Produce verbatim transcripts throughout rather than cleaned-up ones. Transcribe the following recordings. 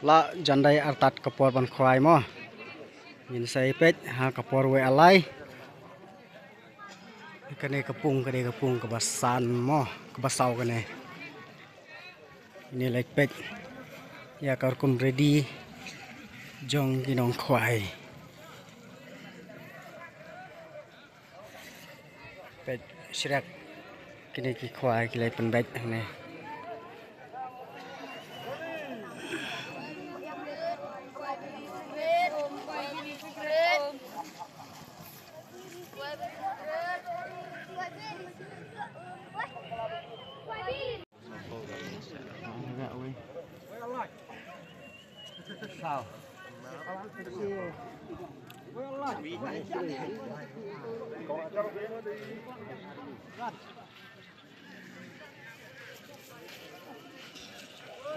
La jan dei artat ka por ban khwai mo. Ngin sa ïa peit ha ka por wei ar lai. Kane ka pung, kane ka pung kaba san mo, kaba saw kane. Ngin ïa leit peit ïa ka rukom ready jong ki nongkhwai. Peit shrek, kine ki khwai ki la pynbeit hangne.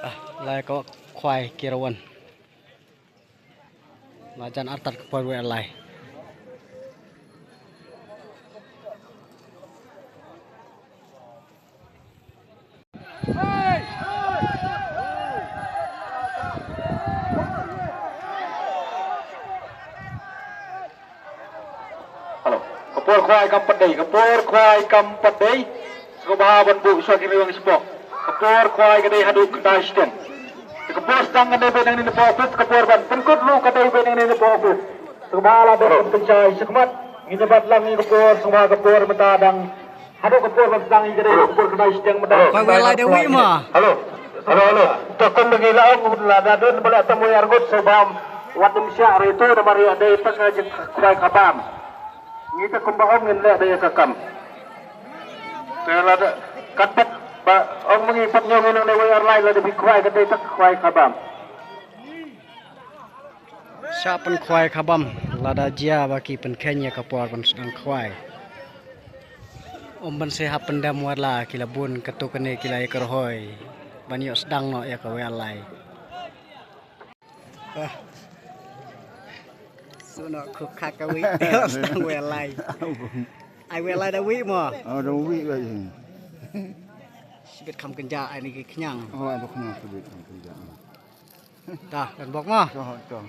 Ah, la ko khwai ki rawan. La jan artat ka por wei ar lai. Hello. Ka por khwai kam pat dei, ka por khwai kam pat dei. Sngewbha ban buh shuwa ki riewspah. Ka por khwai ka dei haduh khyndai shiteng. Te ka por sdang ka dei beit nangne na poh office, ka por ban pynkut ruh ka dei beit nangne na poh office. Sngewbha la dei ban pynshai shakhmat. Ngin ïa bat lang ïa ka por, sngewbha ka por mynta dang haduh ka por ban sdang ïa ka dei ka por khyndai shiteng mynta. Khwai wei lai da wih ma. Hello. Hello, hello. To kum ba ngi la ong la da don ba la tam wei ar ngut sngewbha wat nym shah re to namar ïa dei tang ka jingkhwai khabam. Ngi te kumba ong ngin leh da ïa ka kam. Te lada kat pat ba ong ma ngi pat ñiew ngi nangne wei ar lai lada phi khwai ka dei tak khwai khabam. Shah pynkhwai khabam lada jia ba ki pynkheiñ ïa ka por ban sdang khwai. Ym ban sa hap pyndem wat la ki la bun katto katne ki la ïa kyrhoi ban ïoh sdang noh ïa ka wei ar lai. Ah. Suno khukhak ka wei te sdang wei lai. Ai wei lai da wei mo. Oh, da wei wei. Shibit kham kynja ai ni ki khñiang. Oh, ai da khñiang shibit kham kynja. Ta, dan bok mo. To, to.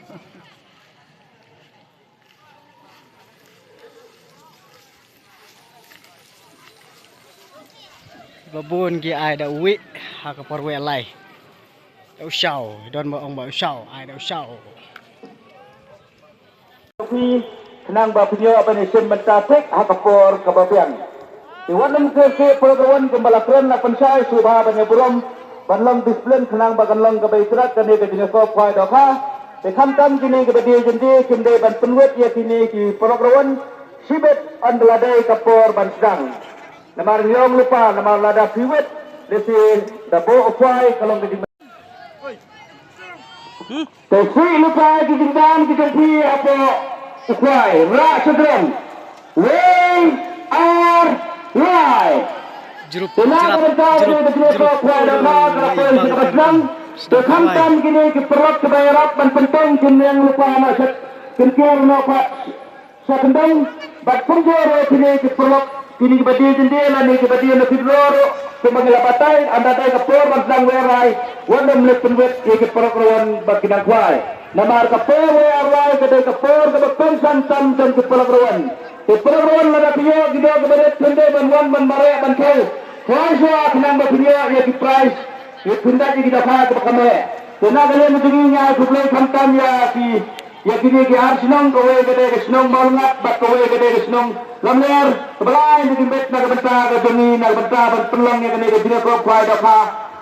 Ba bun ki ai da u wih ha ka por wei lai. Da u shaw, don ba ong ba u shaw, ai da u shaw. Phi khnang ba phi ïoh ban ïashem bynta thik ha ka por kaba biang. Te wat nym kyrkieh por ka wan kumba la kren la pynshai sngewbha ban ïa burom ban long discipline khnang ba kan long kaba itynnad kane ka jingïakob khwai dohkha. Te khamtam kine kiba die jingdie kim dei ban pynwit ïa kine ki paralok rawan shibit ynda la dei ka por ban sdang. Namar ngi ong lypa namar lada phi wit lehse da buh u khwai ka long ka jing. Te sih lypa ki jingdan ki jong phi hapoh u khwai rah sha dron. Wei ar lai. Jrup, te na ka bynta jrup, ka jrup, ka khwai da ka ka poi sha kaba sdang. Te khamtam kine ki paralok kiba ïarap ban pyntheng kin ïeng lypa na sha kin kiar noh pat. Sa kyndong bad kumjuh ruh kine ki paralok kine kiba die jingdie lane kiba die na ki draw ruh kumba ngi la batai ynda dei ka por ban sdang wei ar lai wat nym leit pynwit ïa ki paralok rawan ba ki nang khwai. Namar ka por wei ar lai ka dei ka por kaba kongsan tam jong ki paralok rawan. Ki paralok rawan lada phi ïoh ki doh kiba rit phin dei ban wan ban mareh ban thew. Khwai shuwa khnang ba phin ïoh ïa ki prize. Ïa phin dait ïa ki dohkha kiba kam eh. Te na ka liang jong ngi nga ai khublei khamtam ïa ki Ïa kine ki ar shnong, kawei ka dei ka shnong Mawlyngkot bad kawei ka dei ka shnong Lamler, kaba la ai jingmut na ka bynta ka jong ngi na ka bynta ban pynlong ïa kane ka jingïakob khwai dohkha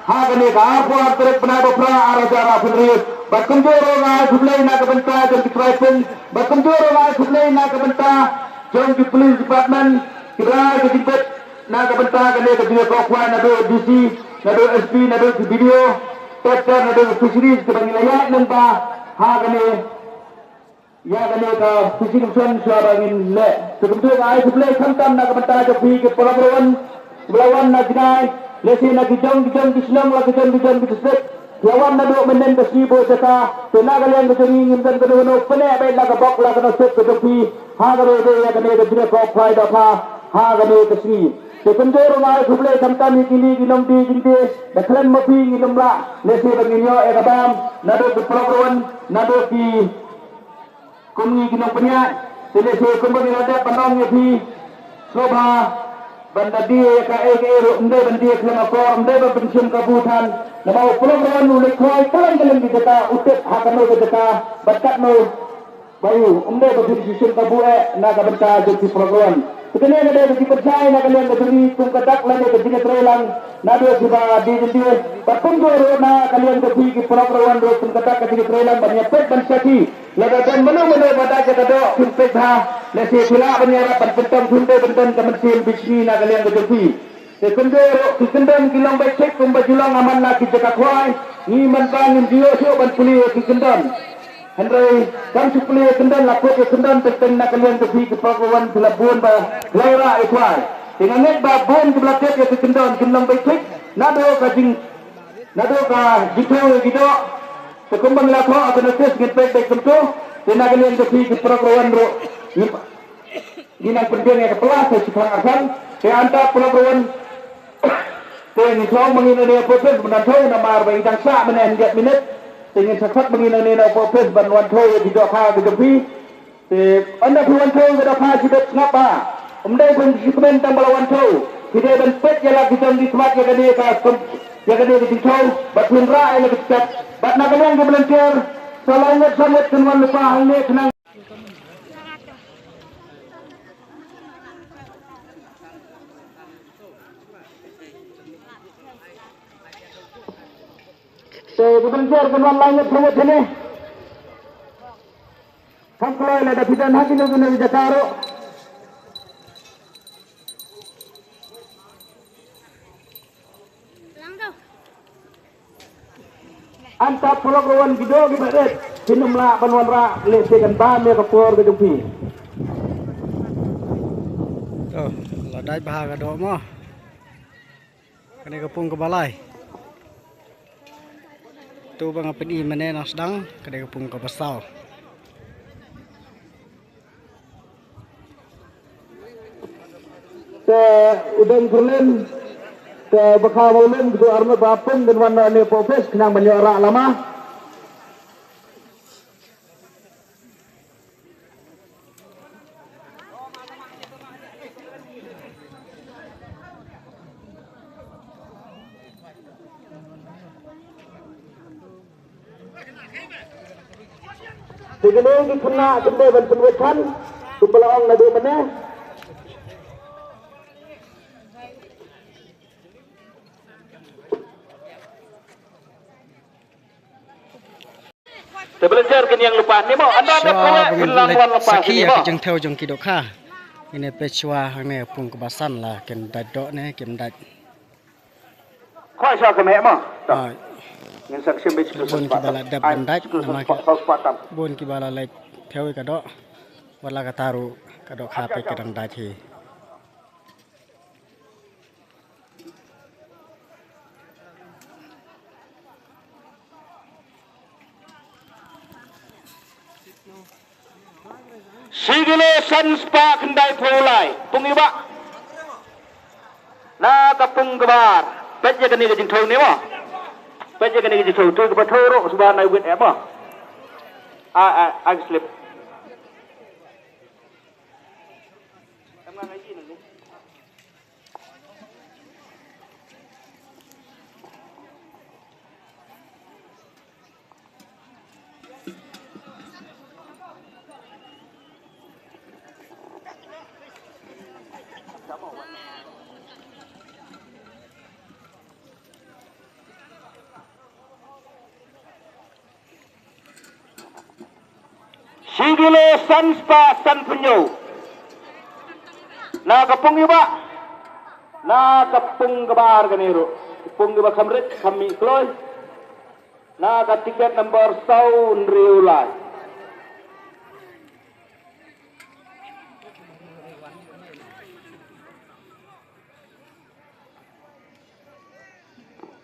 ha kane ka arphew ar tarik bnai ba phra ar hajar arphew hynriew. Bad kumjuh ruh nga ai khublei na ka bynta jong ki trai pung, bad kumjuh ruh nga ai khublei na ka bynta jong ki police department kiba la ai ka jingmut na ka bynta kane ka jingïakob khwai naduh D C, naduh S P, naduh ki B D O, Inspector, naduh ki fisheries kiba ngi la ïaid lyngba ha kane. Ïa kane ka fishing commission shuwa ba ngin leh. Te kumjuh nga ai khublei khamtam na ka bynta jong phi ki paralok rawan kiba la wan na jngai, lehse na ki jong ki jong ki shnong la ki jong ki jong ki district. Ki la wan naduh mynnin ka sngi bad jaka. Te na ka liang ka jong ngi ngim don kano kano pyneh beit la ka bok la kano sep ka jong phi. Ha kane dei ïa kane ka jingïakob khwai dohkha ha kane ka sngi. Te kumjuh ruh nga ai khublei khamtam ïa kine ki nongdie jingdie, da khlem ma phi ngin ym lah lehse ban ngin ïoh ïa ka bam naduh ki paralok ruh, naduh ki kum ngi ki nongpynïaid. Te lehse kumba ngi la dep ban ong ïa phi, sngewbha ban da die ïa kaei kaei ruh, ym dei ban die khlem akor, ym dei ban pynshim kabu than. Namar u paralok ruh u leit khwai kylleng kylleng ki jaka, u tip ha kano ka jaka bad katno ba ïoh, ym dei ba phin shu shim kabu eh na ka bynta jong ki paralok ruh. Te kane ka dei ka jingpynshai na ka liang ka jong ngi kum ka dak lane ka jingïatreilang naduh kiba die jingdie. Bad kumjuh ruh na ka liang ka jong ki paralok ruh kum ka dak ka jingïatreilang ban ïapeit ban sakhi. Lada don mano mano ba da jaka doh phin peit bha, lehse phi lah ban ïarap ban pyntom, phin dei ban don ka mynsiem bishni na ka liang ka jong phi. Te kumjuh ruh ki kyndon ki long beit thik kumba ju long ha man la ki jaka khwai, ngi man ba ngim ju ïoh shuh ban plie ïa ki kyndon. Hynrei kam shu plie ïa kyndon, la kut ïa kyndon teng teng na ka liang ka jong phi ki paralok ruh phi la bun ba la ïarap ïa khwai. Te nga ngeit ba bun kiba la tip ïa ki kyndon kin long beit thik naduh ka jing, naduh ka jingthew ïa ki doh. Te kumba ngi la thoh ha ka notis ngin peit beit kumto. Te na ka liang ka jong phi ki paralok ruh ngim Ngi nang pynbiang ïa ka pla sa shipang arpang. Te hangta paralok ruh. Te ngi sngew ma ngi nangne hapoh office ban wan thew namar ba ngi dang sah mynne hynriew minit. Te ngin sa sat ma ngi nangne na hapoh office ban wan thew ïa ki dohkha ki jong phi. Te ynda phi wan thew ïa ka dohkha shi bit sngap bha. Ym dei ban shu kmen tang ba la wan thew. Phi dei ban peit ïa la ki jong ki khmat ïa kane ka kum, ïa kane ka jingthew. Bad phin rah ïa la ka step. Bad na ka liang ki volunteer. Sa lai ngut san ngut kin wan lypa hangne khnang. Te ki volunteer kin wan lai ngut san ngut hangne. Kam kloi lada phi don ha kino kino ki jaka ruh. Hangta paralok ruh wan ki doh kiba rit, phin ym lah ban wanrah lehse kan bam ïa ka por ka jong phi. To, la dait bha ka doh mo. Kane ka pung kaba lai. To ba nga pyni mynne nang sdang, kane ka pung kaba saw. Te u Deng Pyrlin, te ba kha ba u Lin, kito arngut ba pun kin wan noh ne hapoh office khnang ban ïoh rah lama. Te kine ki khynnah kim dei ban pynwit than, kumba la ong naduh mynne. Te volunteer kin ïeng lypa ne mo, ynda dep kawek kin lang wan lypa sakhi ïa ka jingthew jong ki dohkha. Ngin ïa peit shuwa hangne pung kaba san la kin dait doh ne kim dait. Khoi sha ka meh mo. To. Ai. Ngin sa kshim beit sha ka spah tam. Bun kiba la dep ban dait namar ka bun kiba la leit thew ïa ka doh. Wat la kata ruh ka dohkha peit ka dang dait hi. Shi kilo san spah khyndai phew lai, pung ïa ba. Na ka pung kaba ar. Peit ïa kane ka jingthew ne mo. Peit ïa kane ka jingthew, to kaba thew ruh shuwa na wit eh mo. Ai, ai, ai slip. Shi kilo san spah san phew hynñiew. Na ka pung ïa ba. Na ka pung kaba ar kane ruh. Pung ïa ba kham rit kham mih kloi. Na ka tiket number saw hynriew lai.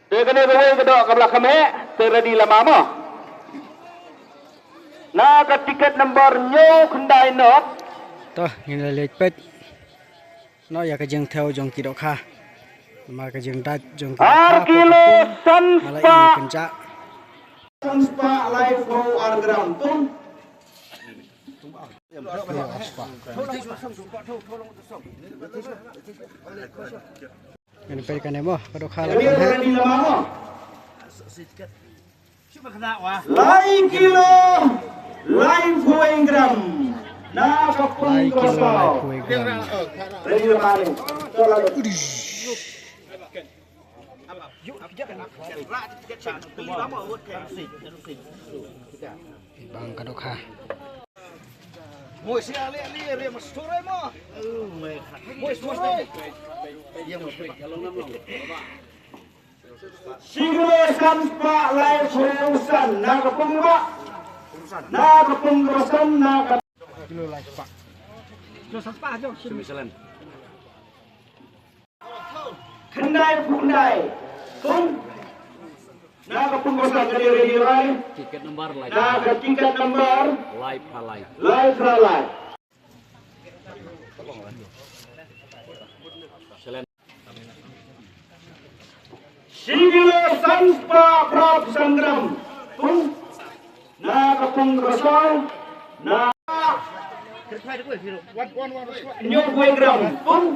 Te kane kawei ka doh kaba la kham heh, te ready lama mo. Na ka tiket number hynñiew khyndai nod. To, ngin leit peit. No ïa ka jingthew jong ki dohkha. Ma ka jingdait jong ki dohkha. Ar kilo san spah. San spah laiphew ar gram pung. Ngan peit kane mo, ka dohkha la. Lai kilo laiphew gram. Na ka pung. Lai kilo laiphew gram. Ready la mane. Bang ka dohkha. Shi kilo san spah laiphew san na ka pung ba. Na ka pung ba san na ka. Kilo lai spah. Kilo san spah jong shi. Khyndai phew khyndai. Pung. Na ka pung ba san ka dei ready lai. Tiket number lai. Na ka tiket number. Lai phra lai. Lai phra lai. Shi kilo san spah phra phew san gram. Pung. Na ka pung ka ba saw. Na hynñiew phew gram. Pung.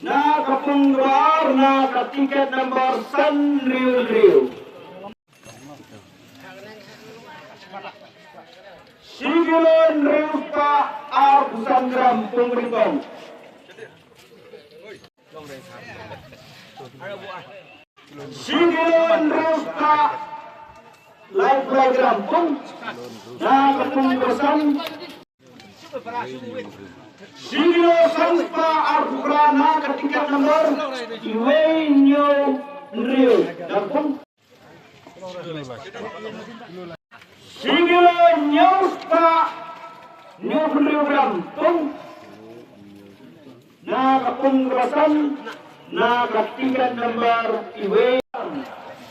Na ka pung ka ba ar, na ka tiket number san hynriew hynriew. Shi kilo hynriew spah ar phew san gram pung ba nyngkong. Shi kilo hynriew spah laiphew lai gram pung. Na ka pung ka ba san. Shi kilo san spah ar phew phra na ka tiket number iwei hynñiew hynriew. Na ka pung. Shi kilo hynñiew spah hynñiew phew hynriew gram pung. Na ka pung ka ba san, na ka tiket number iwei.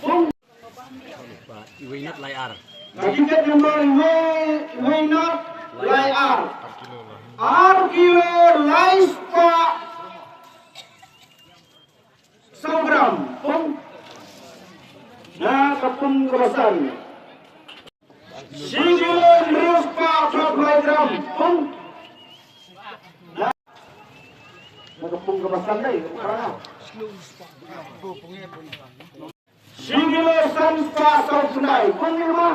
Pung. Iwei nat lai ar. Ka tiket number iwei, iwei nat lai ar. Ar kilo lai spah saw gram pung. Na ka pung ka ba san. Shi kilo hynriew spah phra phew lai gram pung. Na, na ka pung ka ba san dei. Shi kilo san spah saw phew lai pung ïa ma.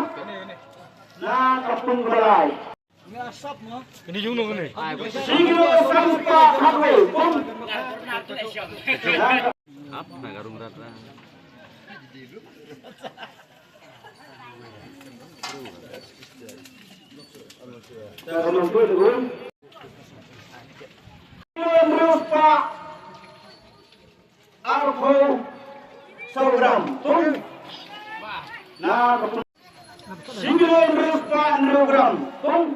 Na ka pung ka ba lai. Kane jong no kane. Shi kilo san spah khatwei pung. Ap na ka rung rat ra. Shi kilo hynriew spah arphew saw gram pung. Na ka pung. Shi kilo hynriew spah hynriew gram pung.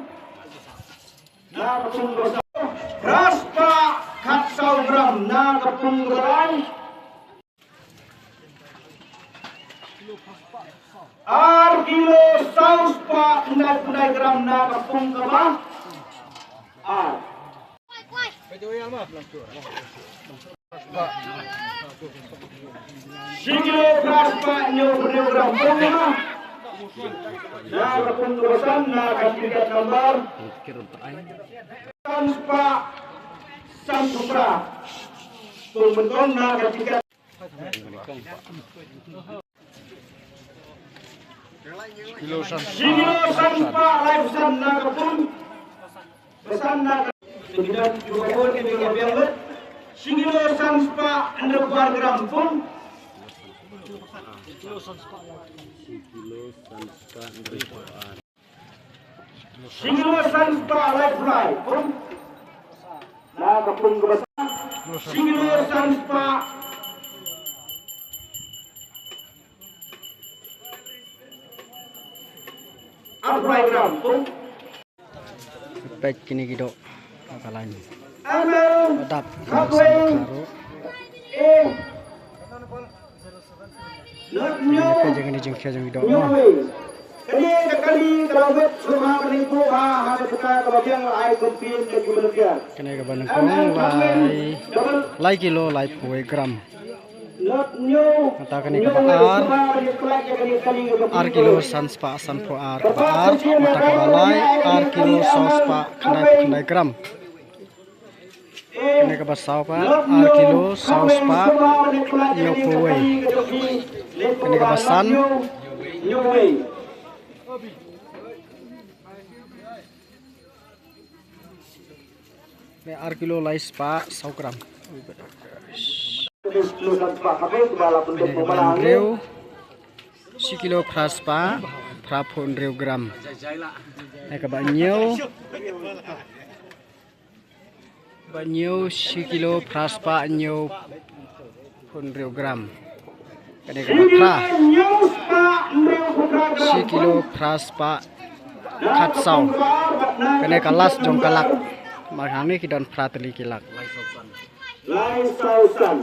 Na ka pung ka ba saw. Phra spah khatsaw gram na ka pung ka ba lai. Ar kilo saw spah khyndai phew khyndai gram na ka pung ka ba ar. Shi kilo phra spah hynñiew phew hynñiew gram pung ïa ma. Na ka pung ka ba san na ka tiket number san spah san phew phra. Pung ba nyngkong na ka tiket. Kilo san. Shi kilo san spah laiphew san na ka pung. Ba san na ka. Shi kilo san spah hynriew phew ar gram pung. Shi kilo san spah hynriew phew ar. Shi kilo san spah laiphew lai pung. Na ka pung ka ba san. Shi kilo san spah arphew lai gram pung. Peit kine ki doh ka lain. Adap ka ba san ka ruh. Peit kine ki jingkhia jong ki doh mo. Kane ka kali ka la wet shuwa ha kane ka por ha ka jaka kaba biang la ai compete ka ki volunteer. Kane kaba nyngkong lai, lai kilo laiphew gram. Mynta kane kaba ar, ar kilo san spah sanphew ar, kaba ar. Mynta kaba lai, ar kilo saw spah khyndaiphew khyndai gram. Kane kaba saw pat, ar kilo saw spah hynñiewphew wei. Kane kaba san, kane ar kilo lai spah saw gram. Kane kaba hynriew, shi kilo phra spah phraphew hynriew gram. Kane kaba hynñiew, ba hynñiew, shi kilo phra spah hynñiewphew hynriew gram. Kane kaba phra, shi kilo phra spah khatsaw. Kane ka last jong ka lak. Mar hangne ki don phra tylli ki lak. Lai saw san.